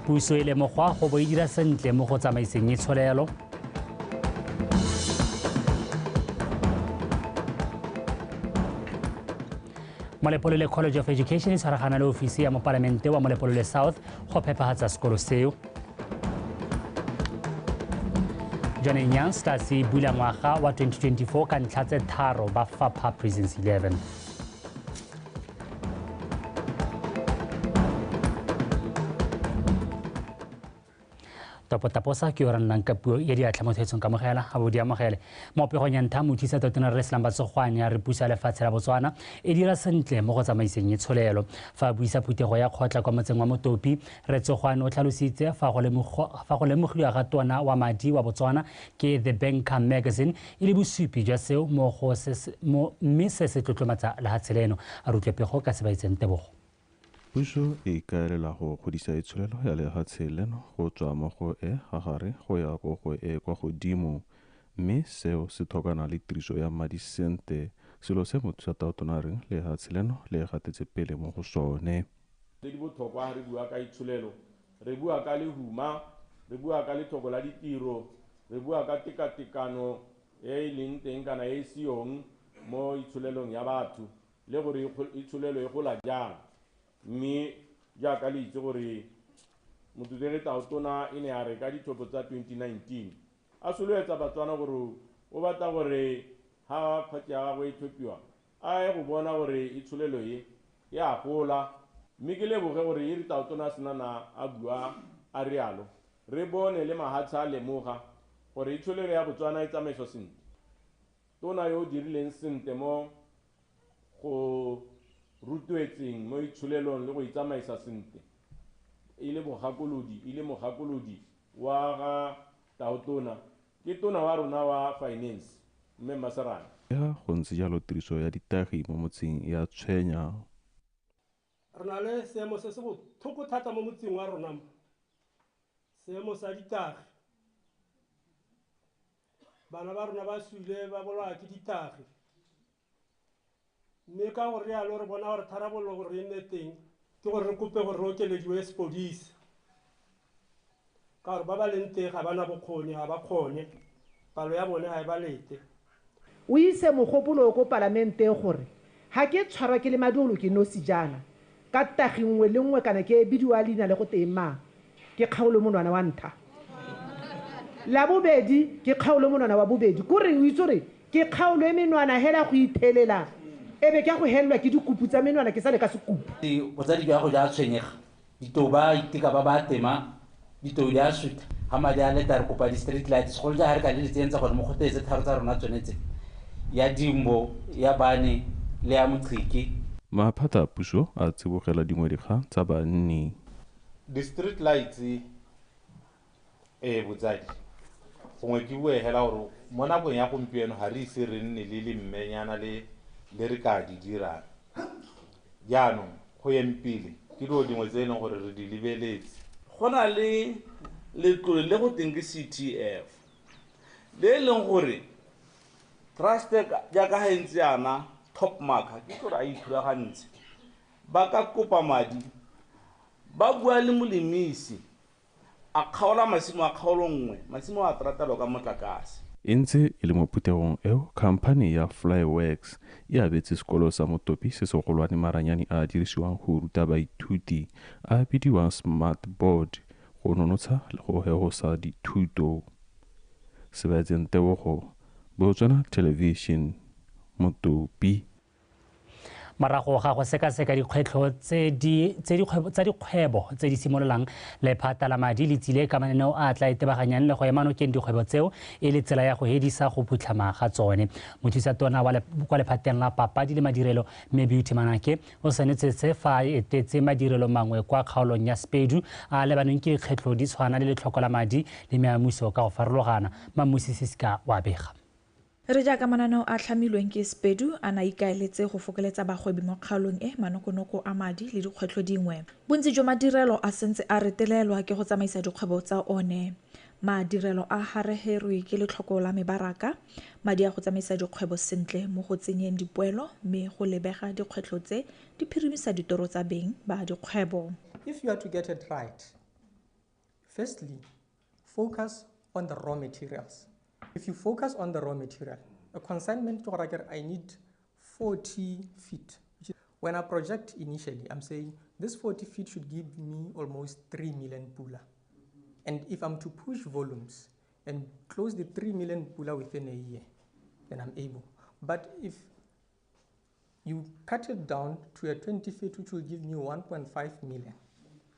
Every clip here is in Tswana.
Puso e lemogwa go bo e dira sentle mo go tsamaiseng itsholelo. Molepolole College of Education e tshwaragana le ofisi ya mopalamente wa Molepolole South go phepagatsa sekolo seo. Jwaneng Young Stars e bula ngwaga wa 2024 ka ntlha tse 3 ba fapha Prisons 11. Topotaposa ke yo re nnang ka puo ya diatla mo tshwetsong kamogela a bo di amogele. Mo pegong ya ntlha, mothusa Tautona Rre Slumber Tsogwane a re puso ya lefatshe la Botswana e dira sentle mo go tsamaiseng itsholelo. Fa a buisa phuthego ya kgotla kwa motseng wa Motopi, Rre Tsogwane o tlhalositse fa go lemogilwe ga tona wa madi wa Botswana ke The Banker Magazine e le bosupi jwa seo mme se se tlotlomatsa lehatshe leno. A re utlwe pego ka se ba itseng Tebogo. Puso e ikaelela go godisa itsholelo ya lehatshe leno go tswa mo go e gagare go ya go go e kwa godimo, mme seo se tlhokana le tiriso ya madi sente, selo se mothusa Tautona a reng lehatshe leno le gatetse pele mo go sone. Tse di botlhokwa re bua ka itsholelo, re bua ka lehuma, re bua ka letlhoko la ditiro, re bua ka tekatekano e e leng teng kana e e seyong mo itsholelong ya batho le gore itsholelo e gola jang. Mme jaaka le itse gore Motlotlegi Tautona e ne a re ka ditlhopho tsa 2019 a soloetsa Batswana gore o batla gore ha party ya gagwe e tlhophiwa a ye go bona gore itsholelo e e a gola, mme ke leboge gore e re Tautona a sena na a bua a rialo re bone le mahatshe a lemoga gore itsholelo ya Botswana e tsamaiswa sentle. Tona yo o dirileng sentle mo go rotloetseng mo itsholelong le go itsamaisa sentle e le mogakolodi e le mogakolodi wa ga Tautona ke tona wa rona wa finance mme Mmaserane. Ya go ntse jalo tiriso ya ditagi mo motseng ya tshwenya. Re na le seemo se se botlhoko thata mo motseng wa rona mo, seemo sa ditagi. Bana ba rona ba sule ba bolawa ke ditagi. Mme ka go rialo re bona gore tharabololo gore e nne teng ke gore re kope gore re okelediwe sepodisi, ka gore ba ba leng teng ga ba na bokgoni, ga ba kgone, palo ya bone ga e ba lete. O ise mogopolo ko palamenteng gore ga ke tshwarwa ke le madiolo ke nosi jaana ka tagi nngwe le nngwe kana ke e bidiwa leina le go teng mang, ke kgaolo monwana wa ntlha, la bobedi ke kgaolo monwana wa bobedi, kore o itse gore ke kgaolo e menwana hela go ithelela e be ke a go helelwa ke dikupu tsa menwana ke sale ka sekupu. Botsadi jwa go ja tshwenyega, ditou ba iteka ba ba tema, ditou di a sutha ga madi a leta re kopa di-street light, segolo ja ga re ka le di tsentsa gore mo kgotetse tharo tsa rona tsone tse ya Dimbo, ya Bane le ya Moqhiki. Maphata a puso a tsibogela dingwe dikgang tsa banni. Di-street lights botsadi gongwe ke bue hela gore mo nakong ya gompieno ga re ise re nne le lemmenyana le le re ka di dirang. Jaanong go yeng pele ke dilo dingwe tse e leng gore re di lebeletse. Go na le letlole le go teng ke CTF le e leng gore trust jaaka ga e ntse yana top marker ke gore a ithulagantse, ba ka kopa madi ba bua le molemisi a kgaola masimo a kgaolo nngwe, masimo a tratelwa ka motlakase. E ntse e le mo phuthegong eo, khamphane ya Flyworks e abetse sekolo sa Motopi se segolwane maranyane a a dirisiwang go ruta baithuti a bidiwang smart board go nonotsha le go hegosa dithuto. Sebaetseng Tebogo, Botswana Television, Motopi. Morago ga go sekaseka dikgwetlho tsa dikgwebo tse di simololang, lephata la madi le tsile ka mananeo a tla itebaganyang le go ema nokeng dikgwebo tseo e le tsela ya go hedisa go phutlhama ga tsone. Mothusa tona kwa lephateng la papadi le madirelo mme Beauty Manake o senetse se fa a etetse madirelo mangwe kwa kgaolong ya Sepedu a lebaneng ke dikgwetlho di tshwana le letlhoko la madi le meamuso ka go farologana. Mmamusi Siska wa bega. Re jaaka mananeo a tlhamilweng ke Sepedu a na ikaeletse go fokoletsa bagwebi mo kgaolong e manokonoko a madi le dikgwetlho dingwe. Bontsi jwa madirelo a sentse a retelelwa ke go tsamaisa dikgwebo tsa one. Madirelo a hareherwe ke letlhoko la mebaraka, madi a go tsamaisa dikgwebo sentle mo go tsenyeng dipoelo, mme go lebega dikgwetlho tse di phirimisa ditoro tsa beng ba dikgwebo. If you are to get it right, Firstly, focus on the raw materials. If you focus on the raw material, a consignment to I need 40 feet. When I project initially, I'm saying this 40 feet should give me almost 3 million pula. And if I'm to push volumes and close the 3 million pula within a year, then I'm able. But if you cut it down to a 20 feet, which will give me 1.5 million.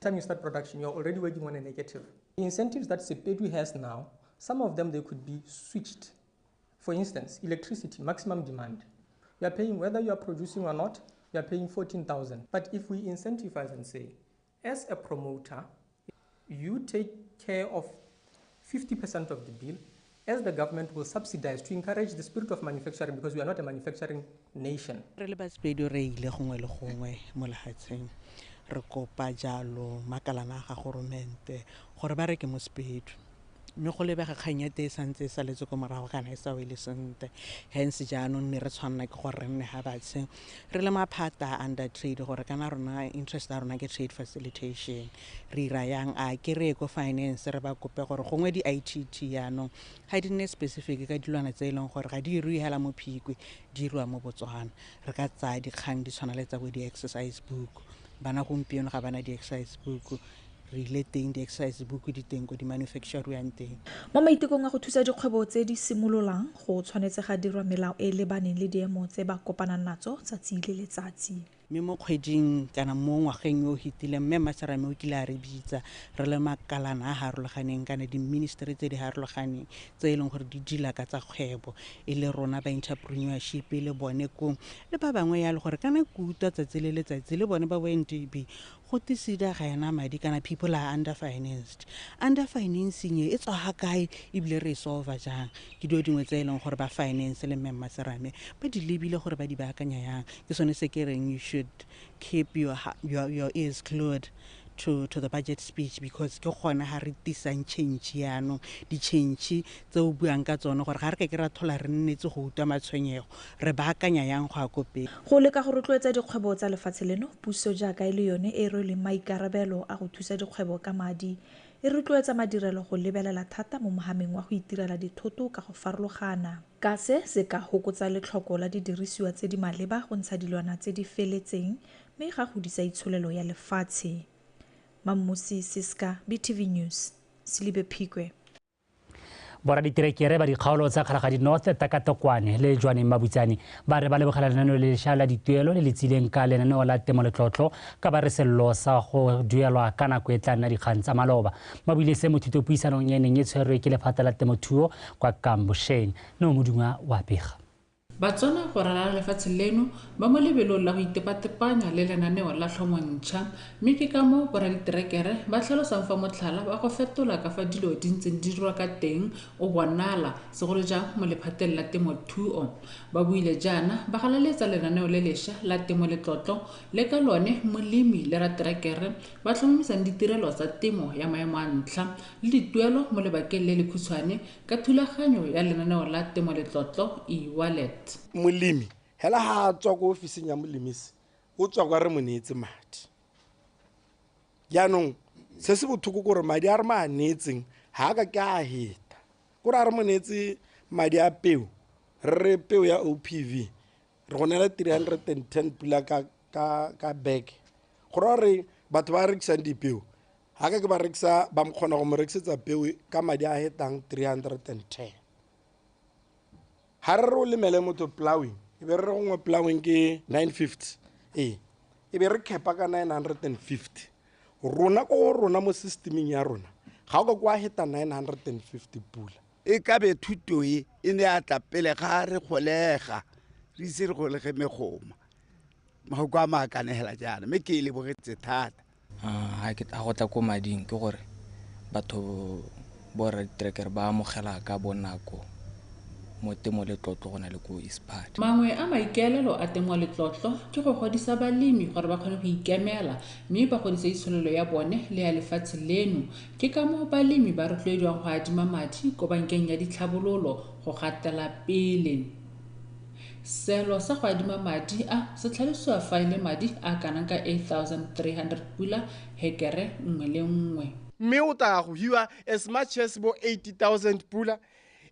Time you start production, you're already working on a negative. The incentives that SEPEDU has now, some of them, they could be switched. For instance, electricity, maximum demand. You are paying, whether you are producing or not, you are paying 14,000. But if we incentivize and say, as a promoter, you take care of 50% of the bill, as the government will subsidize to encourage the spirit of manufacturing, because we are not a manufacturing nation. Re le ba SEPEDU re ile gongwe le gongwe mo lefatsheng, re kopa jalo makalana a ga goromente gore ba reke mo SEPEDU. Mme go lebega kgang ya teng e santse e saletse ko morago kana e sa wele sentle. Hence jaanong ne re tshwanela ke gore re nne ga batshe re le maphata under trade gore kana rona interest ya rona ke trade facilitation. Re ira yang a ke re ye ko finance re ba kope gore gongwe di-ITT jaanong ga di nne specific ka dilwana tse e leng gore ga di iriwe hela mo Phikwe, di iriwa mo Botswana. Re ka tsaya dikgang di tshwana le tsa bo di-exercise book. Bana gompieno ga bana di-exercise book. Re ile teng di-exercise book di teng ko di-manufacturewang teng. Mo maitekong a go thusa dikgwebo tse di simololang, go tshwanetse ga dirwa melao e e lebaneng le diemo tse ba kopanang natso tsatsi le letsatsi. Mme mo kgweding kana mo ngwageng yo o fetileng, mme Mmaserame o kile a re bitsa re le makalana a harologaneng kana di-ministry tse di harologaneng tse e leng gore di deala ka tsa kgwebo, e le rona ba entrepreneurship, e le bone kong le ba bangwe yalo, gore kana ke utlwa tsatsi le letsatsi le bone ba bo NDB go te SEDA ga ena madi kana people are under financed. Under financing e tswa ga kae ebile re e solve jang? Ke dilo dingwe tse e leng gore ba finance le mme Mmaserame ba di lebile gore ba di baakanya yang. Ke sone se ke reng you should keep your ears glued to the budget speech, because ke gona ga re tisang change yaanong, di-change tse o buang ka tsone gore ga re ka ke ra thola re nnetse go utlwa matshwenyego, re baakanya yang go ya ko pele. Go leka go rotloetsa dikgwebo tsa lefatshe leno, puso jaaka e le yone e rweleng maikarabelo a go thusa dikgwebo ka madi, e rotloetsa madirelo go lebelela thata mo mohameng wa go itirela dithoto ka go farologana. Ka se se ka hokotsa letlhoko la didirisiwa tse di maleba go ntsha dilwana tse di feletseng, mme ga godisa itsholelo ya lefatshe. Mammusi Siska, BTV News, Selibe Phikwe. Boraditerekere ba dikgaolo tsa Kgalagadi North, Takatokwane le Jwaneng Mabutsane ba re ba lebogela lenaneo le lešwa la dituelo le le tsileng ka lenaneo la temo letlotlo, ka ba re sello sa go duelwa ka nako e tla nna dikgang tsa maloba. Ba buile se mo thutopuisanong e neng e tshwerwe ke lephata la temothuo kwa Kambosheng. No Modungwa wa pega. Batswana go ralala lefatshe leno ba mo lebelong la go itepatepanya le lenaneo la tlhomontšha, mme ke ka moo boraditerekere ba tlhalosang fa motlhala wa go fetola ka fa dilo di ntseng di dirwa ka teng o bonala, segolo jang mo lephateng la temothuo. Ba buile jaana ba galaletsa lenaneo le lešwa la temo letlotlo le ka lone molemi le raterekere ba tlhomamisang ditirelo tsa temo ya maemo a ntlha le dituelo mo lebakeng le le khutshwane ka thulaganyo ya lenaneo la temo letlotlo e-wallet. Molemi hela ha tswa ko ofising ya molemisi, o tswa kwa re mo neetse madi. Jaanong se se botlhoko kore madi a re mo a neetseng ha ka ke a heta. Kore a re mo neetse madi a peo, re re peo ya OPV, re go neela 310 pula ka bag. Go raya gore batho ba rekisang dipeo, ha ka ke ba rekisa, ba kgona go mo rekisetsa peo ka madi a hetang 310. Ha re re o lemele motho plowing, e be re re gongwe plowing ke 950, ee, e be re kepa ka 950. Rona ko go rona mo systemeng ya rona, ga o ka kwa heta 950 pula. E ka be thuto e e ne ya tla pele ga re golega, re ise re golege megoma. Mahoko a maakanegela jaana, mme ke e lebogetse thata. Ha ke go tla ko mading ke gore batho bo raditerekere ba amogela ka bonako mo temo letlotlo go na le ko ISPAD. Mangwe a maikaelelo a temo letlotlo ke go godisa balemi gore ba kgone go ikemela mme ba godise itsholelo ya bone le ya lefatshe leno. Ke ka moo balemi ba rotloediwang go adima madi ko bankeng ya ditlhabololo go gatela pele. Selo sa go adima madi a se tlhalosiwa fa e le madi a kanang ka 8,300 pula hekere nngwe le nngwe. Mme o tla go hiwa as much as bo 80,000 pula.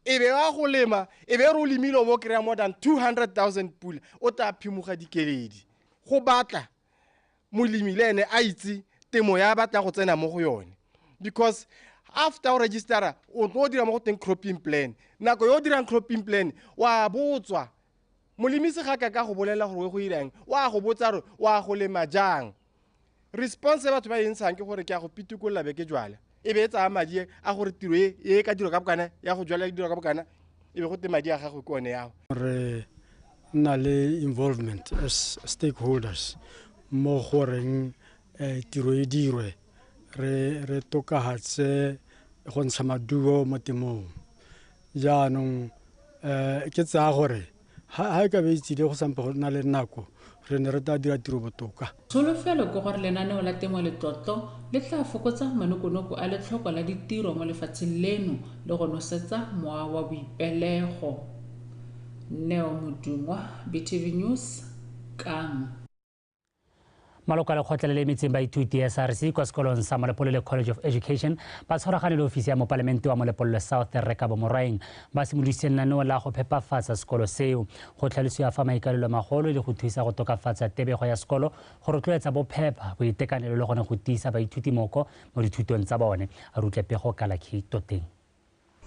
E be wa go lema, e be re o lemile o bo kry-a more than 200,000 pula, o tla phimoga dikeledi. Go batla molemi le ene a itse temo ya batla go tsena mo go yone, because after o registera o tlo dira mo go teng cropping plan. Nako yo o dirang cropping plan wa botswa molemisi ga ka go bolela gore o go irang, wa go botsa gore wa go lema jang. Response e batho ba e ntshang ke gore ke a go pitikolola be ke jwala, e be e tsaya madi a gore tiro e ka dirwa ka bokana, ya go jwala e dirwa ka bokana, e be go te madi a gago ke one yao. Re nna le involvement as stakeholders mo goreng tiro e dirwe, re tokafatse go ntsha maduo mo temong. Jaanong ke tsaya gore ha e ka be e tsile go sampe go nna le nako, re ne re tla dira tiro botoka. Tsholofelo ke gore lenaneo la Temo Letlotlo le tla fokotsa manokonoko a letlhoko la ditiro mo lefatsheng leno le go nosetsa mowa wa boipelego. Neo Modungwa, BTV News, Kang. Maloko a lekgotla le le emetseng baithuti SRC kwa sekolong sa Molepolole College of Education ba tshwaragane le ofisi ya mopalamente wa Molepolole South Rre Kabo Morwaeng. Ba simolodisitse lenaneo la go phepafatsa sekolo seo. Go tlhalosiwa fa maikalelo magolo le go thusa go tokafatsa tebego ya sekolo, go rotloetsa bophepa, boitekanelo le gone go tiisa baithuti moko mo dithutong tsa bone. A re utlwe pego ka Lucky Toteng.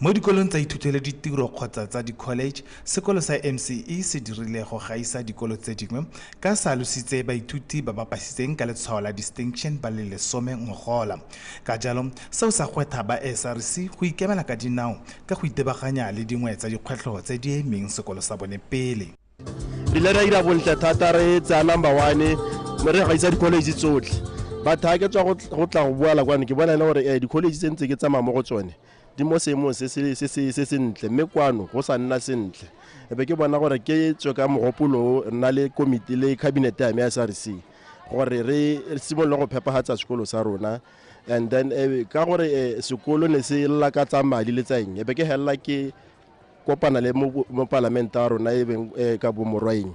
Mo dikolong tsa ithutelo ditiro kgotsa tsa di-college, sekolo sa MCE se dirile go gaisa dikolo tse dingwe ka sa alositse baithuti ba ba pasitseng ka letshwao la distinction ba le 10 ngogola. Ka jalo, seo sa gwetha ba SRC go ikemela ka dinao ka go itebaganya le dingwe tsa dikgwetlho tse di emeng sekolo sa bone pele. Re ile ra dira bontle thata, re tsaya number 1, re gaisa di-college tsotlhe. But ha ke tswa go tla go boela kwano, ke bona e le gore di-college tse ntse ke tsamaya mo go tsone di mo seemong se se sentle, mme kwano go sa nna sentle. E be ke bona gore ke tswe ka mogopolo nna le komiti le cabinet ya me ya SRC gore re simolole go phepafatsa sekolo sa rona. And then ka gore sekolo ne se lla ka tsa madi le tsa eng, e be ke hella ke kopana le mopalamente wa rona e beng ka bo Morwaeng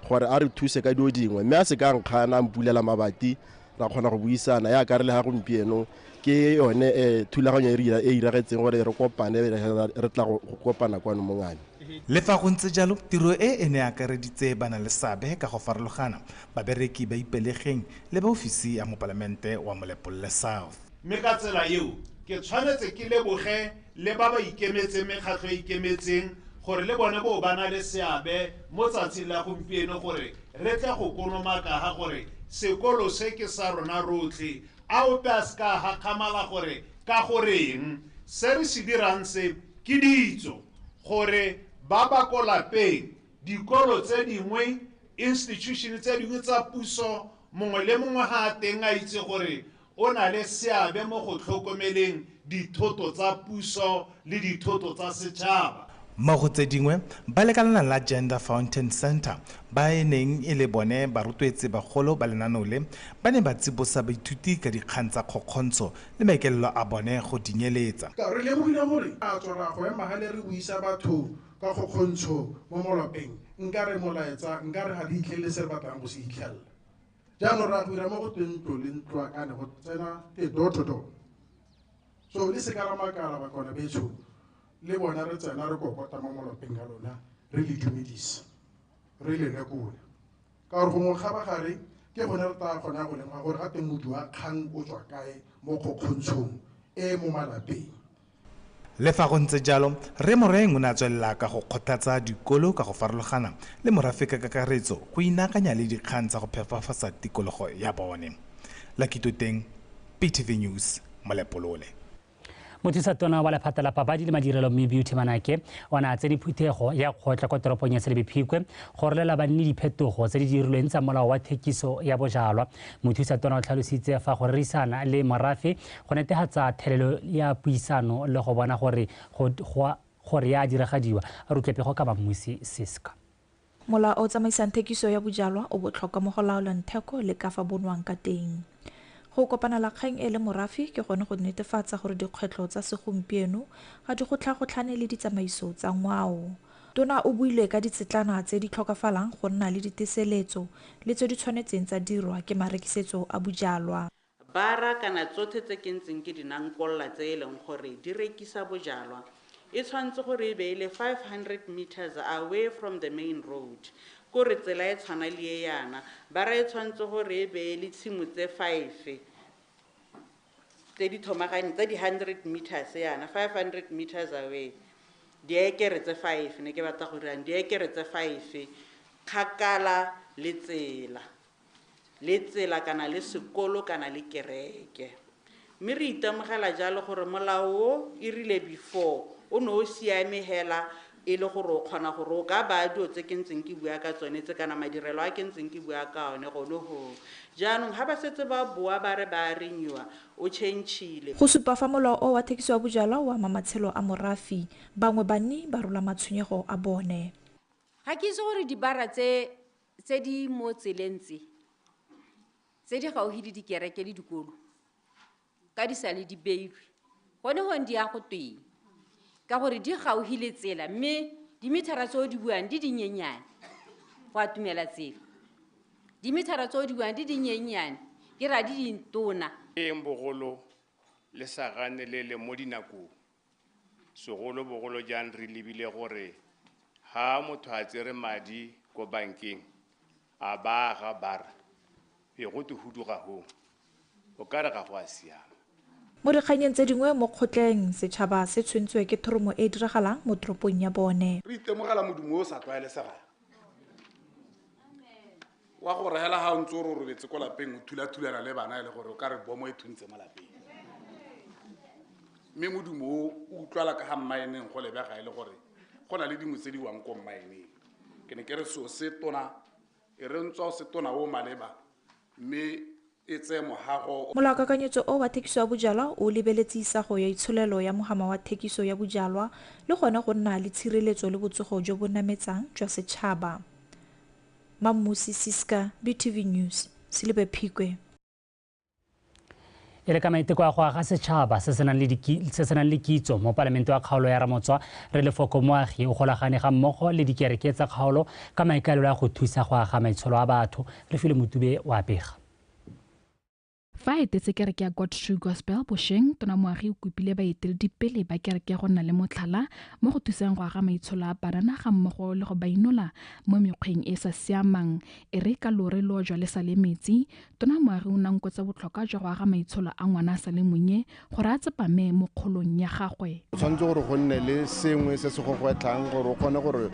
gore a re thuse ka dilo dingwe, mme a se ka nkgana a mpulela mabati, ra kgona go buisana. Ya ka re le ga gompieno ke yone thulaganyo e iragetseng gore re kopane, re tla go kopana kwano mo Ngami. Le fa go ntse jalo, tiro e e ne akareditse bana le seabe ka go farologana, babereki ba Ipelegeng le ba ofisi ya mopalamente wa Molepolole South. Mme ka tsela eo ke tshwanetse ke leboge le ba ba ikemetseng, mekgatlho e ikemetseng, gore le bone bo ba na le seabe mo tsatsing la gompieno gore re tle go konomaka ga gore sekolo se ke sa rona rotlhe. A ope a se ka gakgamala gore ka goreng se re se dirang se ke ditso gore ba ba ko lapeng, dikolo tse dingwe, institution tse dingwe tsa puso, mongwe le mongwe ga a teng a itse gore o na le seabe mo go tlhokomeleng dithoto tsa puso le dithoto tsa setšhaba. Mo go tse dingwe, ba lekalana la Gender Fountain Center ba e neng e le bone barotloetsi bagolo ba lenaneo le, ba ne ba tsibosa baithuti ka dikgang tsa kgokgontsho le maikaelelo a bone go dinyeletsa. Re lemogile gore a tswela go ema gale re buisa batho ka kgokgontsho mo malapeng, nka re molaetsa nka re ga re itlhelele se re batlang go se itlhelela. Jaanong re a go dira mo go teng ntlo le ntlo akane go tsena te door to door. So le se ka ra makala bakona betsho, le bona re tsena re kokota mo malapeng a lona, re le dumedisa, re le lekola, ka gore gongwe kgabagare ke gone re tla kgona go lemoga gore ga teng modi wa kgang o tswa kae mo kgokgontshong e mo malapeng. Le fa go ntse jalo, Rre Morwaeng o ne a tswelela ka go kgothatsa dikolo ka go farologana le morafe ka kakaretso go inaakanya le dikgang tsa go phepafatsa tikologo ya bone. Lucky Toteng, BTV News, Molepolole. Mothusa-tona wa lephata la papadi le madirelo mme Beauty Manake o ne a tsene phuthego ya kgotla kwa toropong ya Selebi Phikwe go rolela banni diphetogo tse di dirilweng tsa molao wa thekiso ya bojalwa. Mothusa-tona o tlhalositse fa go rerisana le morafe go netefatsa thelelo ya puisano le go bona gore gore ya diragadiwa. A re utlwe pego ka Mmusi Siska. Molao o tsamaisang thekiso ya bojalwa o botlhokwa mo go laolang theko le ka fa bonwang ka teng. Go kopanela kgang e le morafe ke gone go netefatsa gore dikgwetlho tsa segompieno ga di gotlhagotlhane le ditsamaiso tsa ngwao. Tona o buile ka ditsetlana tse di tlhokafalang go nna le diteseletso le tse di tshwanetseng tsa dirwa ke marekisetso a bojalwa. Bara kana tsotlhe tse ke ntseng ke di nankolla tse e leng gore di rekisa bojalwa e tshwanetse gore e be e le 500 meters away from the main road. Kore tsela e tshwana le e yana, bara e tshwanetse gore e be e le tshimo tse 5 tse di thomagane tse di 100 meters yana, 500 meters away. Diekere tse 5 ne ke batla go dirang diekere tse 5 kgakala le tsela. Le tsela kana le sekolo kana le kereke. Mme re itemogela jalo gore molao o e rile before o ne o siame hela e le gore o kgona gore o ka baya dilo tse ke ntseng ke bua ka tsone tse kana madirelo a ke ntseng ke bua ka one gone goo. Jaanong ga ba setse ba boa ba re ba renewa o change-ile. Go supa fa molao o wa thekiso ya bojalwa o ama matshelo a morafe, bangwe banni ba rola matshwenyego a bone. Ga ke itse gore dibara tse di mo tseleng tse di gaufi le dikereke le dikolo ka di sale di beilwe gone gone di ya go teng ka gore di gaufi le tsela mme dimithara tse o di buang di dinyenyane go atumela tsela, dimithara tse o di buang di dinyenyane ke ra di dintona. Eng bogolo le sa ganelele mo dinakong, segolobogolo jang re lebile gore ha motho a tsere madi ko bankeng a ba aga bara e go te huduga ho o ka re ga go a siama. Mo dikganyeng tse dingwe mo kgotleng, setšhaba se tshwentswe ke thoromo e e diragalang mo toropong ya bone. Re itemogela modumo o sa tlwaelesegang wa gore hela ha o ntse o re o robetse ko lapeng o thula-thulana le bana e le gore o ka re bomo e thuntse mo lapeng, mme modumo o o utlwala ka ga mmaeneng go lebega e le gore go na le dingwe tse di wang ko mmaeneng. Ke ne ke re seo se tona e re ntswa o se tona o maleba mme e tseye mohago. Molaokakanyetso o wa thekiso ya bojalwa o lebeletse isago ya itsholelo ya mohama wa thekiso ya bojalwa le gone go nna le tshireletso le botsogo jo bo nametsang jwa setšhaba. Mammusi Siska, BTV News, Selibe Phikwe. E le ka maiteko a go aga setšhaba se se nang le kitso mo palamente wa kgaolo ya Ramotswa, re Lefoko Moagi o golagane ga mmogo le dikereke tsa kgaolo ka maikaelelo a go thusa go aga maitsholo a batho. Re file Motube wa pega. Fa etetse kereke ya God True Gospel bošeng, Tona Moagi o kopile baeteledipele ba kereke go nna le motlhala mo go thuseng go aga maitsholo a banana ga mmogo le go ba inola mo mekgweng e sa siamang. E re ka lore lo jwa le sa le metsi, Tona Moagi o nankotse botlhokwa jwa go aga maitsholo a ngwana a sa le monnye gore a tsepame mo kgolong ya gagwe. O tshwanetse gore go nne le sengwe se se go gwetlhang gore o kgone gore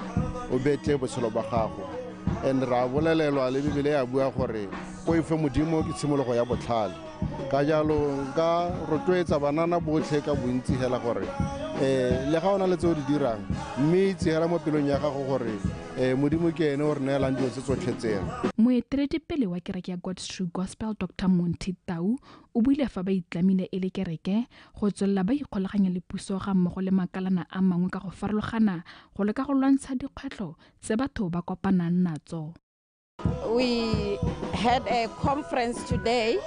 o betle botshelo ba gago. And ra bolelelwa le Bibele ya bua gore poifo Modimo ke tshimologo ya botlhale. Ka jalo nka rotloetsa banana botlhe ka bontsi hela gore le ga ona le tse o di dirang mme itse hela mo pelong ya gago gore Modimo ke ene o re neelang dilo tse tsotlhe tseno. Moeteledipele wa kereke ya God's True Gospel Dr. Monty Tau o buile fa ba itlamile e le kereke go tswelela ba ikgolaganya le puso ga mmogo le makalana a mangwe ka go farologana go leka go lwantsha dikgwetlho tse batho ba kopanang natso. We had a conference today.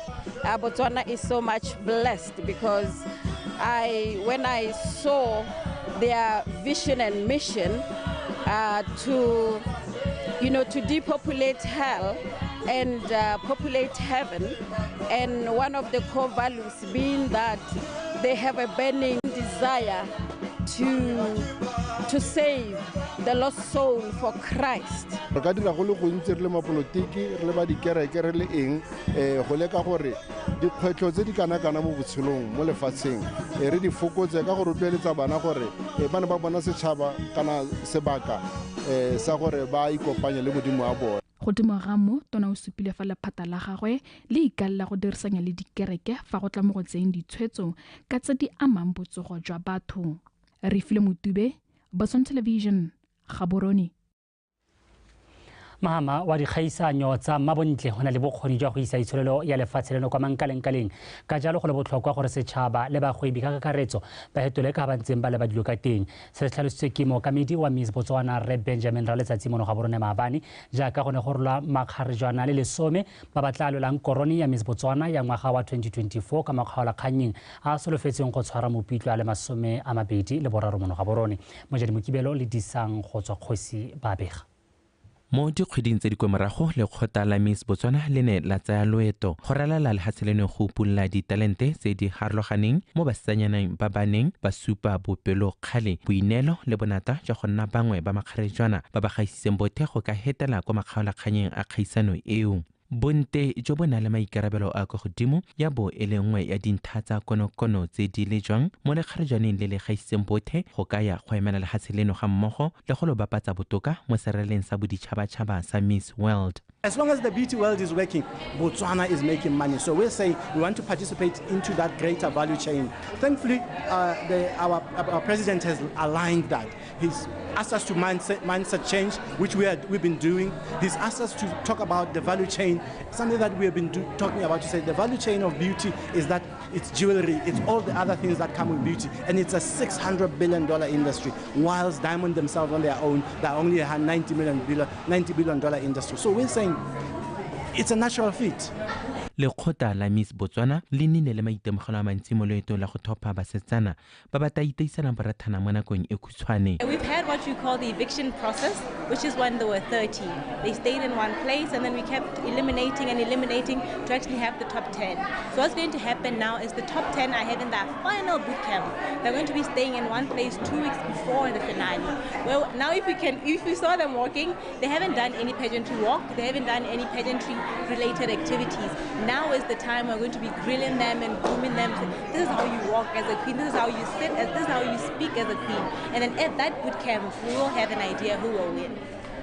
Botswana is so much blessed because when I saw their vision and mission to depopulate hell and populate heaven, and one of the core values being that they have a burning desire to save the lost soul for Christ. Re ka dira go le gontsi re le mapolotiki, re le ba dikereke, re le eng, go leka gore dikgwetlho tse di kana-kana mo botshelong mo lefatsheng re di fokotse ka go rotloeletsa bana gore ba ne ba bona setšhaba kana sebaka sa gore ba ikopanye le Modimo wa bone. Godimo ga mo, Tona o supile fa lephata la gagwe le ikaelela go dirisanya le dikereke fa go tla mo go tseyeng ditshwetso ka tse di amang botsogo jwa batho. Refile Motube, Botswana Television, Gaborone. Mahama wa dikgaisanyo tsa Mabontle go na le bokgoni jwa go isa itsholelo ya lefatshe leno kwa mankalengkaleng. Ka jalo go le botlhokwa gore setšhaba le bagwebi ka kakaretso ba hetole ka ba ntseng ba leba dilo ka teng. Se se tlhalositswe ke mookamedi wa Miss Botswana Rre Benjamin Raletsatsi mono Gaborone maabane, jaaka go ne go rolwa makgarejwana le 10 ba ba tla lwelang korone ya Miss Botswana ya ngwaga wa 2024 ka makgaolakgannyeng a solofetseng go tshwara Mopitlwe a le 23 mono Gaborone. Mojadi Mokibelo le Disang go tswa Kgosi ba bega. Mo dikgweding tse di kwa morago, lekgotla la Miss Botswana le ne la tsaya loeto go ralala lehatshe leno go upulla ditalente tse di harologaneng mo basetsanyaneng ba ba neng ba supa bopelokgale, boineelo le bonata jwa go nna bangwe ba makgarejwana ba ba gaisitseng bothe go ka hetela kwa makgaolakganyeng a kgaisano eo. Bonte jo bo nang le maikarabelo a kwa godimo ya bo e le nngwe ya dintlha tsa konokono tse di lejwang mo lekgarejwaneng le le gaisitseng bothe go ka ya go emela lehatshe leno ga mmogo le go lo bapatsa botoka mo seraleng sa boditšhabatšhaba sa Miss World. As long as the beauty world is working, Botswana is making money. So we're saying we want to participate into that greater value chain. Thankfully, our president has aligned that. He's asked us to mindset change, which we've been doing. He's asked us to talk about the value chain, something that we have been talking about, to say the value chain of beauty is that it's jewelry, it's all the other things that come with beauty, and it's a $600 billion industry, whilst diamond themselves on their own, they're only a $90 billion industry. So we're saying it's a natural fit. Lekgotla la Miss Botswana le nnile le maitemogelo a mantsi mo loetong la go thopha basetsana ba ba tla iteisanang borathana mo nakong e khutshwane. We've had what you call the eviction process, which is when there were 30. They stayed in one place and then we kept eliminating and eliminating to actually have the top 10. So what's going to happen now is the top 10 are having their final boot camp. They're going to be staying in one place 2 weeks before the finale. Well, now if we saw them walking, they haven't done any pageantry walk, they haven't done any pageantry related activities. Now is the time we're going to be grilling them and grooming them. This is how you walk as a queen, this is how you sit, this is how you speak as a queen. And then at that boot camp, we will have an idea who will win.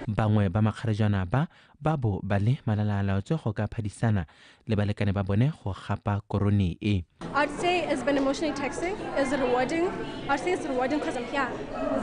Bangwe ba makgarejwana ba ba bo ba le malala-a-laotswe go ka phadisana le balekane ba bone go gapa korone e. I'd say it's been emotionally taxing. It's rewarding. I'd say it's rewarding because I'm here.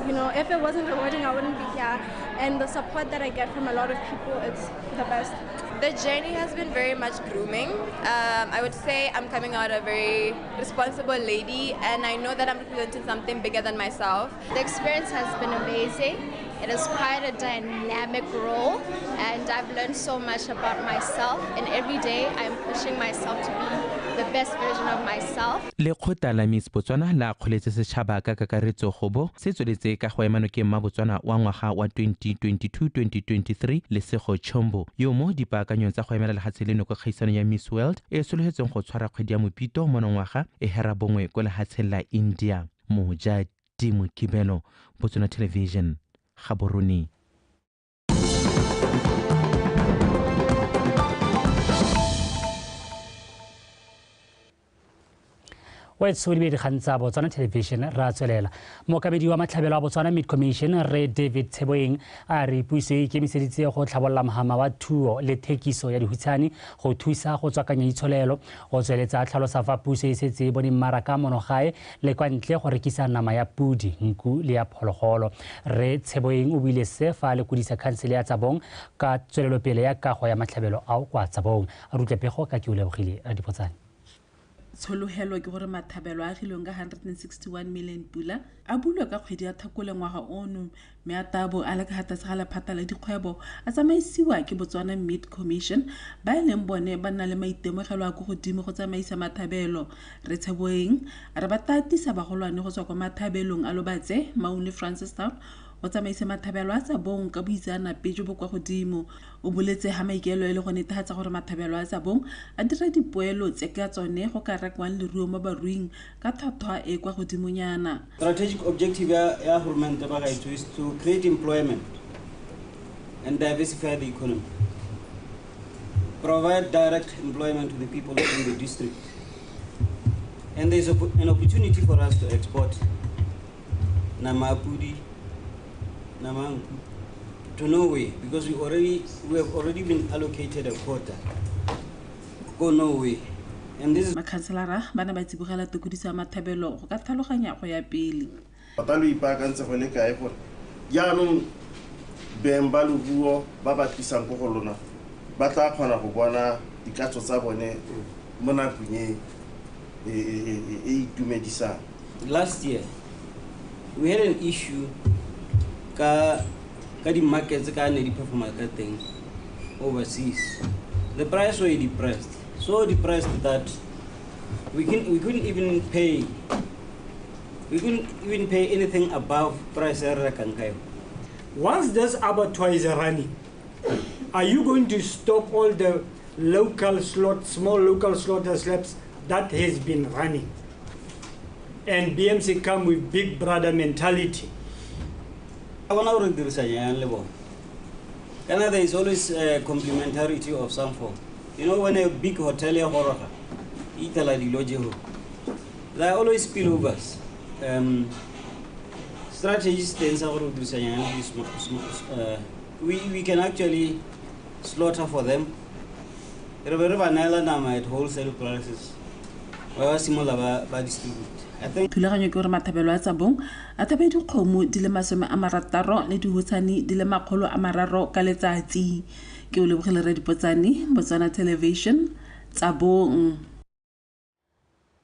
You know, if it wasn't rewarding, I wouldn't be here. And the support that I get from a lot of people, it's the best. The journey has been very much grooming. I would say I'm coming out a very responsible lady, and I know that I'm representing something bigger than myself. The experience has been amazing. It is quite a dynamic role, and I've learned so much about myself, and every day I'm pushing myself to be the best version of myself. Lekgotla la Miss Botswana la akgoletse setšhaba ka kakaretso go bo se tsweletse ka go ema nokeng Mmabotswana wa ngwaga wa 2022-2023 Lesego Chombo, yo mo dipaakanyong tsa go emela lehatshe leno kwa kgaisanong ya Miss World e sologetsweng go tshwara kgwedi ya Mopito monongwaga e hera bongwe kwa lehatsheng la India. Moja Dimo Kibelo, Botswana Television, Gaborone. Wetso di dikgang tsa Botswana Television ra tswelela. Mookamedi wa matlhabelo a Botswana Meat Commission re David Tsheboeng a re puso e ikemiseditse go tlhabolola mohama wa thuo le thekiso ya dihutshane go thusa go tswakanya itsholelo. Go tsweletsa a tlhalosa fa puso e setse e bone mmaraka monogae le kwa ntle go rekisa nama ya pudi, nku le ya phologolo. Re Tsheboeng o buile se fa a lekodisa khansele ya Tsabong ka tswelelopele ya kago ya matlhabelo ao kwa Tsabong. A rutle pego ka ke o lebogile Radipotsane. Tshologelo ke gore mathabelo a agilweng ka 161 million pula a bulwe ka kgwedi ya Tlhakole ngwaga ono, mme a tabo a le ka tlase ga lephata la dikgwebo a tsamaisiwa ke Botswana Meat Commission ba e leng bone ba nna le maitemogelo a ko godimo go tsamaisa mathabelo. Re Tsheboeng a re ba tatisa bagolwane go tswa kwa mathabelong a Lobatse, Maun le Francistown go tsamaisa mathabelo a Tsabong ka boitseanape jo bo kwa godimo. O boletse ha maikaelelo e le go netefatsa gore mathabelo a Tsabong a dira dipoelo tse ka tsone go ka rekwang leruo mo baruing ka tlhwatlhwa e kwa godimonyana. Strategic objective ya government ba gaetsho is to create employment and diversify the economy, provide direct employment to the people in the district, and there is an opportunity for us to export namapudi, namanku to Norway, because we have already been allocated a quota. Go Norway. And this is Makhanselara ba ne ba tsibogela tekodiso ya mathabelo go ka tlhaloganya go ya pele. Tota lo ipaakantse go le kae gore jaanong beng ba leruo ba ba tlisang ko go lona ba tla kgona go bona dikatso tsa bone mo nakong e e itumedisang. Last year we had an issue ka di-markets ka ne di performa ka teng overseas. The price were depressed, so depressed that we couldn't even pay anything above price ya re rekang ka yone. Once this abattoir is running, Are you going to stop all the local small local slaughter slabs that has been running? And BMC come with big brother mentality. I want to there is always a complementarity of some form. You know, when a big hotel there are always spillovers. Strategies we can actually slaughter for them. At wholesale prices. Thulaganyo ke gore mathabelo a Tsabong a thabe dikgomo di le 60 le dihutshane di le 300 ka letsatsi. Ke o lebogile re Dipotsane, Botswana Television, Tsabong.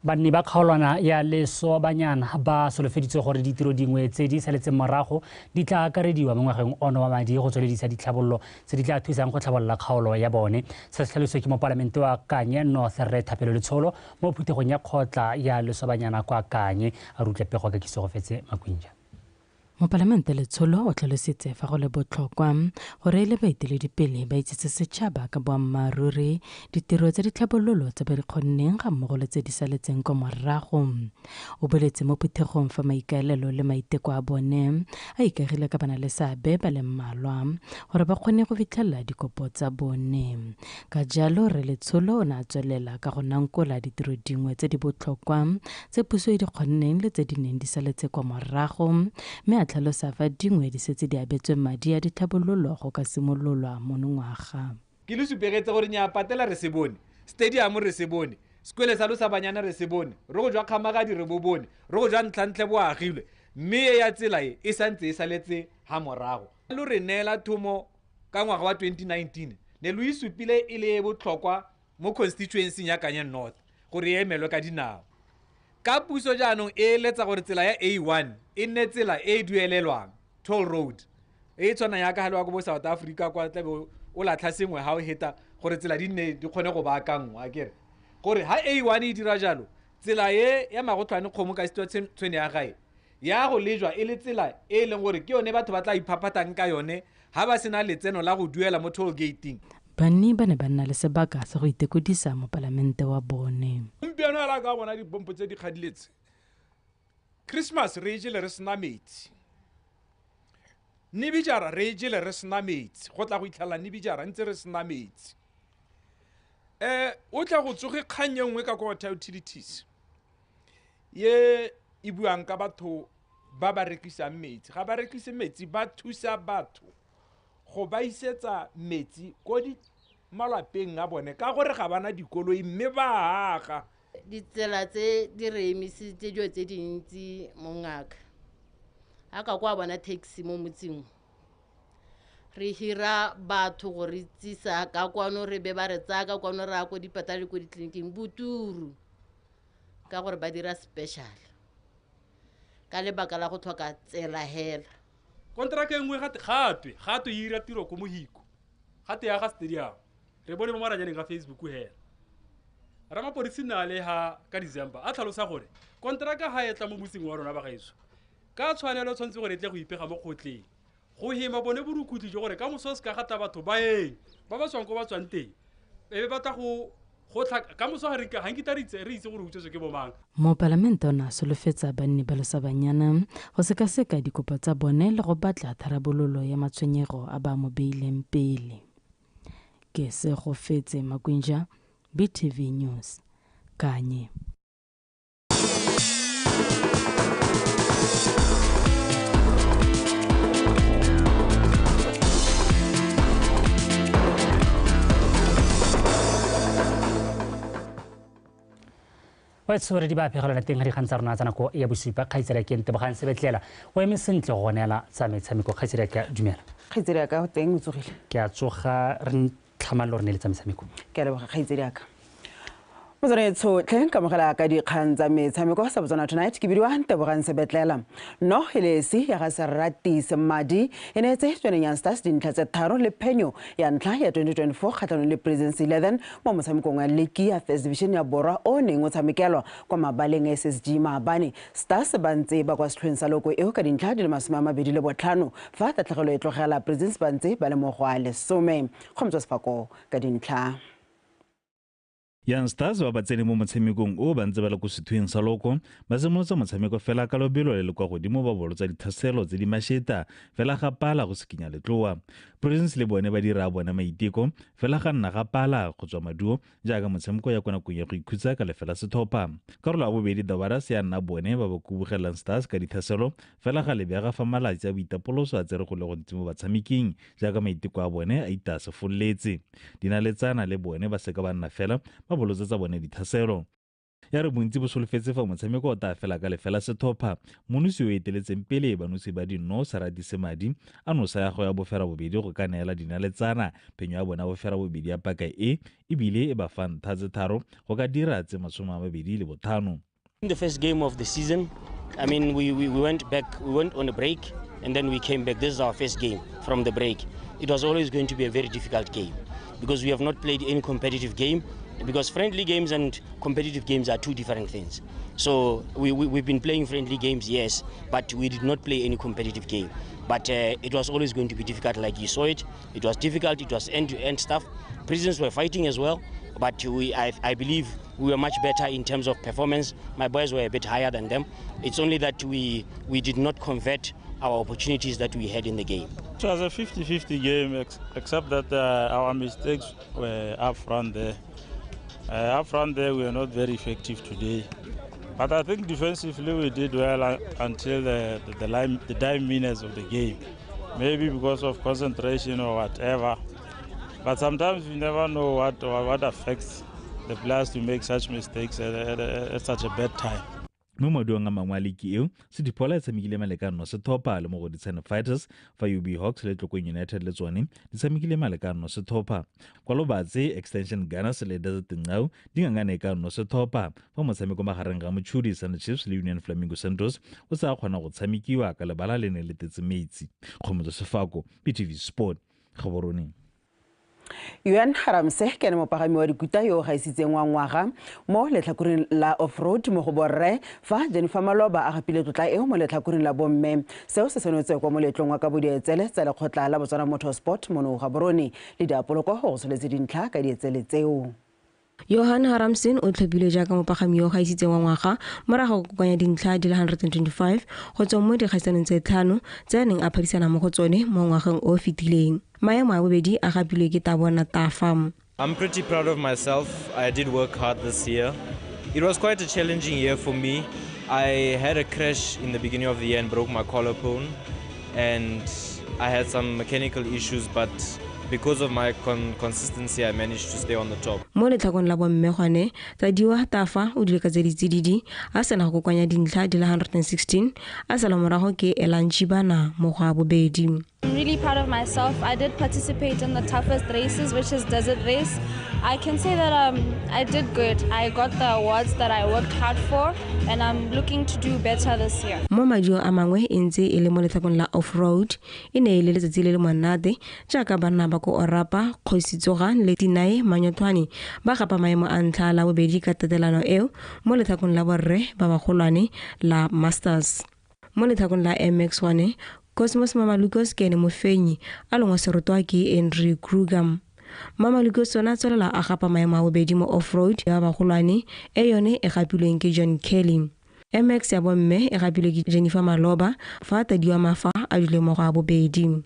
Banni ba kgaolwana ya Lesobanyana ba solofeditswe gore ditiro dingwe tse di saletseng morago di tla akarediwa mo ngwageng ono wa madi go tsweledisa ditlhabololo tse di tla thusang go tlhabolola kgaolo ya bone. Se se tlhalositswe ke mopalamente wa Kanye North Rre Thapelo Letsholo mo phuthegong ya kgotla ya Lesobanyana kwa Kanye. A rutle pego ka Kisogofetse Makwinja. Mopalamente Letsholo o tlhalositse fa go le botlhokwa gore le baeteledipele ba itsetse setšhaba ka boammaaruri ditiro tsa ditlhabololo tse ba di kgonneng ga mmogo le tse di saletseng kwa morago. O boletse mo phuthegong fa maikaelelo le maiteko a bone a ikagile ka bana le seabe ba le mmalwa gore ba kgone go fitlhelela dikopo tsa bone. Ka jalo Rre Letsholo o ne a tswelela ka go nankola ditiro dingwe tse di botlhokwa tse puso e di kgonneng le tse di neng di saletse kwa morago, mme a tlhalosa fa dingwe di setse di abetswe madi a ditlhabololo go ka simololwa monongwaga. Ke le supegetse gore nya patela re se bone, stadium re se bone, sekwele sa Losabanyana re se bone, re go jwa Kgamagadi re bo bone, re go jwa Ntlhantlhe bo agilwe, mme e ya tsela e e santse e saletse ha morago. Lo re neela thomo ka ngwaga wa 2019 ne lo isupile e le botlhokwa mo constituency ya Kanye North gore e emelwe ka dinao. Ka puso jaanong e eletsa gore tsela ya A1 e nne tsela e e duelelwang, toll road e e tshwanang yaka ga le wa ko bo South Africa kwa tlabe o latlha sengwe ga o heta gore tsela di nne di kgone go baakanngwa. Akere gore ha A1 e dira jalo, tsela e ya Magotlhwane kgomo ka setswa tshwene ya gae ya go lejwa e le tsela e e leng gore ke yone batho ba tla iphaphatang ka yone ha ba sena letseno la go duela mo toll gating. Banni ba ne ba nna le sebaka sa go itekodisa mopalamente wa bone. Gompieno hela ka bona dipompo tse di kgadiletse. Christmas re jele re sena metsi. Nibijara re jele re sena metsi. Go tla go itlhela Nibijara ntse re sena metsi. O tla go tsoge kgang e nngwe ka kwa water utilities. Ye e buang ka batho ba ba rekisang metsi. Ga ba rekise metsi, ba thusa batho go ba isetsa metsi ko di malapeng a bone ka gore ga bana dikoloi mme ba aga. Ditsela tse di re emisitse dilo tse dintsi mongaka. Ha ka kwa bona taxi mo motseng, re hira batho go re tsisa ka kwano, re be ba re tsaya ka kwano re ya ko dipatala le ko ditleliniking boturu ka gore ba dira special ka lebaka la go tlhoka tsela hela. Kontraka e nngwe gape e ira tiro ko Mohiko, gate ya ga stadium re bone mo maranyaneng ga Facebook hela. Ramapodisi na le ha ka December a tlhalosa gore kontraka ha e tla mo motseng wa rona ba gaetsho ka tshwanelo tshwanetse gore e tle go ipega mo kgotleng go hema bone borukutlhi jo gore ka moso se ka gata batho ba eng ba ba tswang ko ba tswang teng e be batla go ka moso ga re ga nkita re itse gore utswetswe ke bomang. Mopalamente o ne a solofetsa banni ba Losabanyana go sekaseka dikopo tsa bone le go batla tharabololo ya matshwenyego a ba mo beileng pele. Ke Segofetse Makwinja, BTV News, Kanye. Wa di ba phegelana teng ga dikgang tsa rona tsa nako ya bosupa. Kgaitsedi ke Ntebogang Sebetlela o eme sentle go neela tsa metshameko. Kgaitsedi ka dumela. Kgaitsedi ka teng o tsogile. Ke a tsoga re tlhamallo re ne le tsa metshameko. Ke a leboga kgaitsedi ka. Motswana tlhe kamogela ka dikgang tsa metshameko sa Botswana Tonight ke bidiwa Ntebogang Sebetlela. No helesi ya ga Serati Semadi e neetse Jwaneng Young Stars dintlha tse 3 le phenyo ya ntlha ya 2024 kgatlhanong le Prisons 11 mo motshamekong wa liki ya First Division ya Borwa o neng o tshamekelwa kwa mabaleng SSG maabane. Stars ba ntse ba kwa setlhoeng sa loko eo ka dintlha di le 25 fa tatlhegelo e tlogela Prisons ba ntse ba le mo go a 10. Kgomotso Sefako ka dintlha. Young Stars ba ba tsene mo motshamekong o ba ntse ba le ko sethweng sa loko ba simolotse motshameko fela ka lobelo le le kwa godimo ba bolotsa dithaselo tse di mašeta fela ga pala go sekinya letloa. Prisons le bone ba dira bona maiteko fela ga nna ga pala go tswa maduo jaaka motshameko ya kwa nakong ya go ikhutsa ka lefela sethopha. Karolo ya bobedi Dabaras ya nna bone ba ba kubugelang Stars ka dithaselo fela ga lebega fa malatsi a boitapoloso a tsere go le gontsi mo batshameking jaaka maiteko a bone a ita se fololetse. Dinaletsana le bone ba seka ba nna fela ba bolotsetsa bone dithaselo. Ya re bontsi bo solofetse fa motshameko o tla fela ka lefela sethopha. Monosi o eteletseng pele banosi ba dinno Serati Semadi a nosa ya go ya bofera bobedi go ka neela dinaletsana phenyo ya bona bofera bobedi ya paka e ebile e ba fa ntlha tse 3 go ka dira tse 25. In the first game of the season, I mean, we went back, we went on a break, and then we came back. This is our first game from the break. It was always going to be a very difficult game because we have not played any competitive game, because friendly games and competitive games are two different things. So we've been playing friendly games, yes, but we did not play any competitive game. But it was always going to be difficult, like you saw it. It was difficult, it was end-to-end stuff. Prisons were fighting as well, but I believe we were much better in terms of performance. My boys were a bit higher than them. It's only that we did not convert our opportunities that we had in the game. It was a 50-50 game, except that our mistakes were up front there. Up front there, we were not very effective today. But I think defensively we did well until the dying minutes of the game. Maybe because of concentration or whatever. But sometimes you never know what affects the players to make such mistakes at such a bad time. Mo maduong a mangwe a liki eo, Sediphola e tshamekile malekano sethopha le Mogoditshane Fighters, fa UB Hawks le Tlokong United le tsone di tshamekile malekano sethopha. Kwa Lobatse, Extension Gunners le Desert Ngau di ngangane ka no sethopha fa motshameko magareng ga Mochudi Sun Chiefs le Union Flamingo Santos o sa kgona go tshamekiwa ka lebala le ne le tetse metsi. Kgomotso Sefako, BTV Sport, Gaborone. Yuan Haramse ke ene mopagami wa dikuta yo o gaisitseng wa ngwaga mo letlhakoreng la off-road mo go borre fa Jennifer Maloba a gapile tlotla eo mo letlhakoreng la bomme. Seo se senotswe kwa moletlong wa kabo dietsele tsa lekgotla la Botswana Motorsport mono Gaborone le diapoloko go tsholetse dintlha ka dietsele tseo. Johan Haramsen o tlhophilwe jaaka mopagami yo o gaisitseng wa ngwaga morago go kokoanya dintlha di le 125 go tswa mo dikgaisanong tse 5 tse a neng a phadisana mo go tsone mo ngwageng o o fetileng. Maemo a bobedi a gapilwe ke Tabona Tafa. I'm pretty proud of myself. I did work hard this year. It was quite a challenging year for me. I had a crash in the beginning of the year and broke my collarbone, and I had some mechanical issues, but because of my consistency, I managed to stay on the top. Mo letlhakong la bomme gone, Tadiwa Tafa o dule ka tse di tsididi a sena go kokoanya dintlha di le 116 a sala morago ke Elan Chibana mo go a bobedi. I'm really proud of myself. I did participate in the toughest races, which is desert race. I can say that I did good. I got the awards that I worked hard for, and I'm looking to do better this year. Mo maduo a mangwe e ntse e le mo letlhakong la off-road e ne e le letsatsi le le monate jaaka banna ba ko Orapa, Kgosi Tsoga le Tinae Manyothwane ba gapa maemo a ntlha la bobedi ka tatelano eo mo letlhakong la borre ba bagolwane la Masters. Mo letlhakong la MX1, Cosmos Mamalukos ke ene mofenyi a longwa serotwa ke Andrew Kruger. Mamalukos ona tswelela a gapa maemo a bobedi mo off-road ya bagolwane e yone e gapilweng ke John Kelly. MX ya bomme e gapilwe ke Jennifer Maloba fa Tadiwa Mafa a dule mo go a bobedi.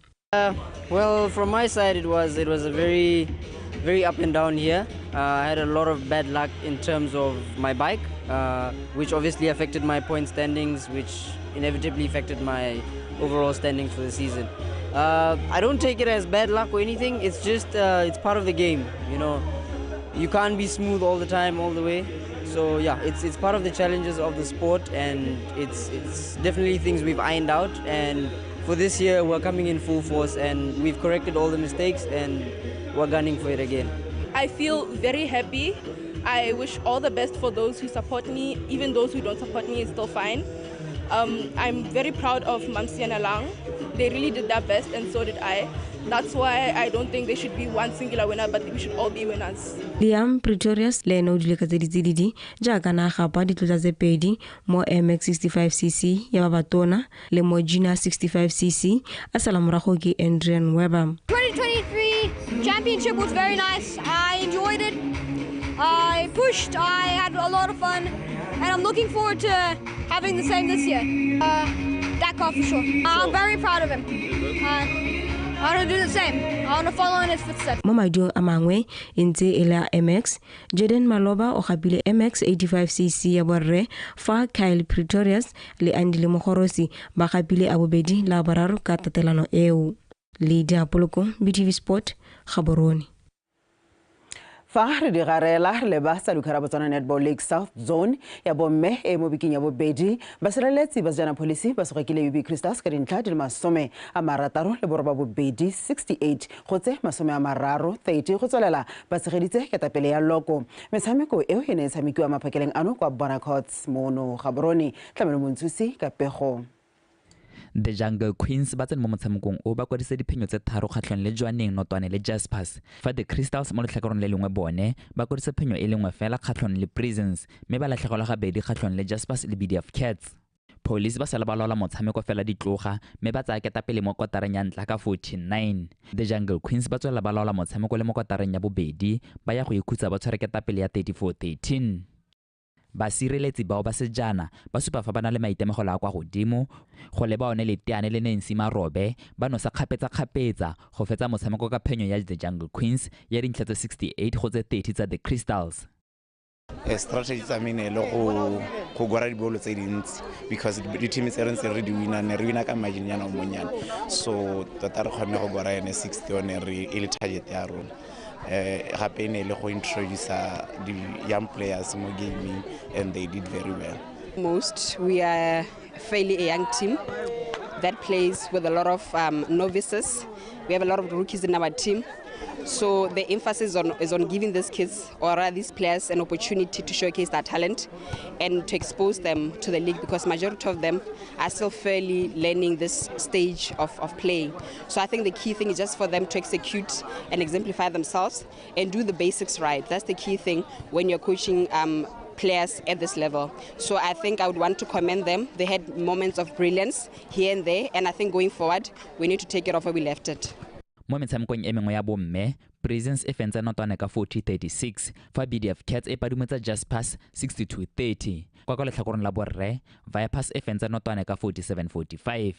Well, from my side, it was a very, very up and down year. I had a lot of bad luck in terms of my bike, which obviously affected my point standings, which inevitably affected my overall standings for the season. I don't take it as bad luck or anything. It's just it's part of the game, you know. You can't be smooth all the time, all the way. So yeah, it's part of the challenges of the sport, and it's definitely things we've ironed out. And for this year, we're coming in full force, and we've corrected all the mistakes, and we're gunning for it again. I feel very happy. I wish all the best for those who support me. Even those who don't support me is still fine. I'm very proud of Mamsi and Alang. They really did their best, and so did I. That's why I don't think there should be one singular winner, but we should all be winners. Liam Pretorius le ene o dule ka tse di tsididi jaaka na gapa ditlotla tse pedi mo MX 65cc ya ba batona le mo Junior 65cc a sala morago ke Adrian Weber. 2023 championship was very nice. I enjoyed it. I pushed. I had a lot of fun, and I'm looking forward to having the same this year. Dakar for sure. I'm very proud of him. I want to do the same. I want to follow in his footsteps. Mo madiong a mangwe e ntse e le a MX, Jaden Maloba o gapile MX 85cc ya borre fa Kyle Pretorius le Andile Mogorosi ba gapile a bobedi la boraro ka tatelano eo. Lydia Poloko, BTV Sport, Gaborone. Fa re di garela re leba sa Lukhara Botswana Netball League South Zone ya bomme e mo biking ya bobedi basireletsi ba Sejana Police ba sogekile UB Crystals ka dintlha di le 68 68 go tse 30 go tswelela ba tshegeditse ketapele ya loko. Metshameko eo e ne e tshamekiwa maphakeleng ano kwa Bonacots mono Gaborone. Tlamelo Montshusi ka pego. The Jungle Queens ba tsene mo motshamekong o ba kwadisa diphenyo tse 3 kgatlhanong le Jwaneng, Notwane le Jaspers, fa The Crystals mo letlhakoreng le lengwe bone ba kwadisa phenyo e lengwe fela kgatlhanong le Prisons, mme ba latlhegelwa gabedi kgatlhanong le Jaspers le BDF Cats. Police ba sala ba laola motshameko fela ditloga mme ba tsaya ketapele mo kotareng ya ntla ka 49. The Jungle Queens ba tswelela ba laola motshameko le mo kotareng ya bobedi, ba ya go ikhutsa ba tshware ketapele ya 34-13. Basireletsi bao ba Sejana ba supa fa ba na le maitemogelo a kwa godimo go leba one Leteane le Nancy Marobe ba nosa kgapetsa-kgapetsa go fetsa motshameko ka phenyo ya The Jungle Queens ya dintlha tse 68 go tse 30 tsa The Crystals. Strategy tsa me ne le go gora dibolo tse dintsi because di-team tse re ntse re di wina ne re wina ka margin nyana o monyane, so tota re kgonne go gora yone 60 yone re e le target ya rona. Gape ne le go introduce the young players mo gaming, and they did very well. Most we are fairly a young team that plays with a lot of novices. We have a lot of rookies in our team. So the emphasis is on giving these kids or these players an opportunity to showcase their talent and to expose them to the league, because majority of them are still fairly learning this stage of play. So I think the key thing is just for them to execute and exemplify themselves and do the basics right. That's the key thing when you're coaching players at this level. So I think I would want to commend them. They had moments of brilliance here and there, and I think going forward, we need to take it off where we left it. Mo metshamekong e mengwe ya bomme, Prisons e fentse Notwane ka 40-36, fa BDF Cats e padumetsa Jaspers 62-30. Kwa kwa letlhakoreng la borre, Vipers e fentse Notwane ka 47-45.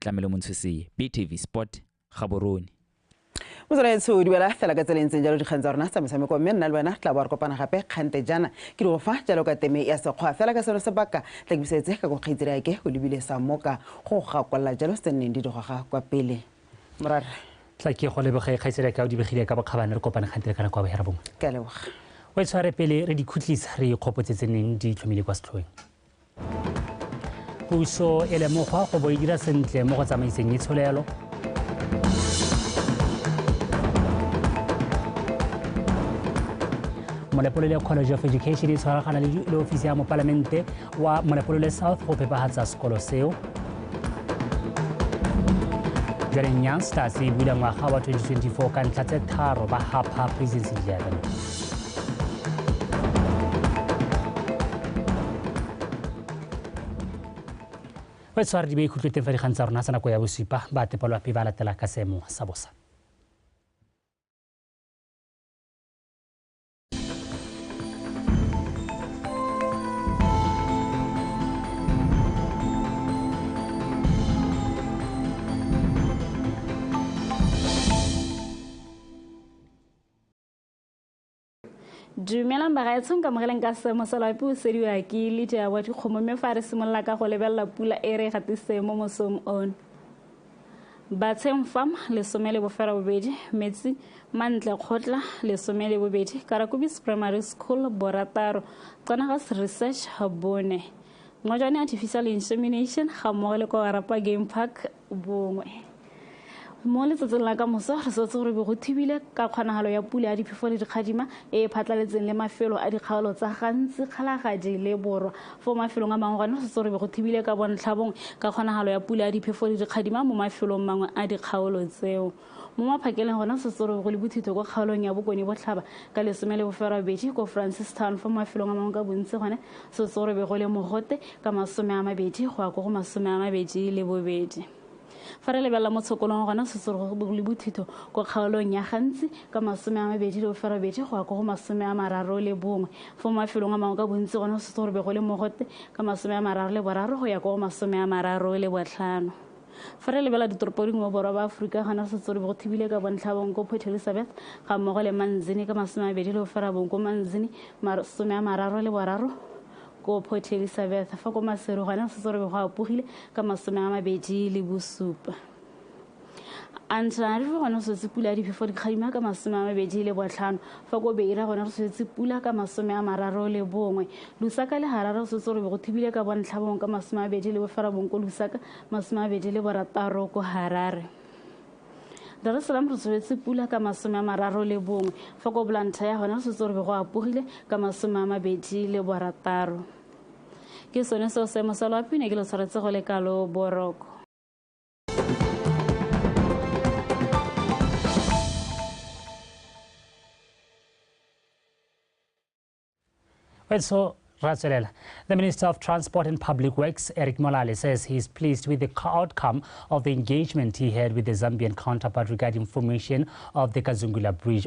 Tlamelo Montshusi, BTV Sport, Gaborone. Motswalaetsho duela fela ka tsela e ntseng jalo dikgang tsa rona tsa metshameko, mme nna le wena tla bo re kopana gape kgante jaana ke di go fa jalo ka teme ya sekgwa. Fela ka seno sebaka tla ke busetse ka go kgaitsedi ake o lebile sa moka go gakolla jalo se nneng di digoga kwa pele. Morare tla ke go leboge kgaitsedi ake o di begile ka bokgabane, re kopane kgante le kana kwa bohera bongwe. Ke a leboga. O e tshware pele re di khutlisa re ikgopotse tse neng di tlhomile kwa setlhoeng. Puso e lemogwa go bo e dira sentle mo go tsamaiseng itsholelo. Molepolole College of Education e tshwaragana le ofisi ya mopalamente wa Molepolole South go phepagatsa sekolo seo. Jwaneng Young Stars e bula ngwaga wa 2024 ka ntlha tse 3 ba hapa Prisons 11. Ba tshware di be ikhutlwe teng fa dikgang tsa rona tsa nako ya bosupa ba tepalwapi ba latela ka seemo sa bosa. Dumelang bagaetsho, nka amogeleng ka seemo sa loapi o sediwa ke Lydia wa dikgomo, mme fa re simolola ka go lebelela pula e re gatisitseng mo mosong ono. Batsheng Farm 12, Metsi Mantle Kgotla 12, Karakubis Primary School 6, Qanagas Research 4, Ngojane Artificial Insemination ga mmogo le kwa Garapa Game Park 1. Mo letsatsing la ka moso re setse gore be go thibile ka kgonagalo ya pula ya diphefo le dikgadima e e phatlaletseng le mafelo a dikgaolo tsa Gantsi, Kgalagadi le Borwa. Fo mafelong a mangwe gone re setse gore be go thibile ka bontlhabongwe ka kgonagalo ya pula ya diphefo le dikgadima mo mafelong mangwe a dikgaolo tseo. Mo maphakeleng gone re setse gore go le bothitho ko kgaolong ya Bokone Botlhaba ka 18 ko Francistown. Fo mafelong a mangwe ka bontsi gone setse gore be go le mogote ka 20 go ya ko go 22. Fa re lebelela mo tshokolong gona setse go le bothitho ko kgaolong ya Gantsi ka 28 go ya ko go 31. Fo mafelong a mangwe ka bontsi gona setse gore be go le mogote ka 33 go ya ko go 35. Fa re lebela ditoropo dingwe mo borwa ba Aforika gona setse gore be go thibile ka bontlhabong ko Port Elizabeth ga mmogo le Manzini ka 29 ko Manzini 33 ko Port Elizabeth. Fa ko Maseru gona setse gore be go apogile ka 27. Antananarivo gona re setse pula ya diphefo dikgadima ka 25. Fa ko Beira gona re setse pula ka 31. Lusaka le Harare re setse gore be go thibile ka bontlhabongwe ka 29 ko Lusaka, 26 ko Harare. Dar es Salaam re tswetse pula ka 31. Fa ko Blantyre gona re setse gore be go apogile ka 26. Ke sone seo seemo sa loapi ne ke le tshwaretse go le kalo boroko. So, the Minister of Transport and Public Works, Eric Molale, says he is pleased with the outcome of the engagement he had with the Zambian counterpart regarding formation of the Kazungula Bridge.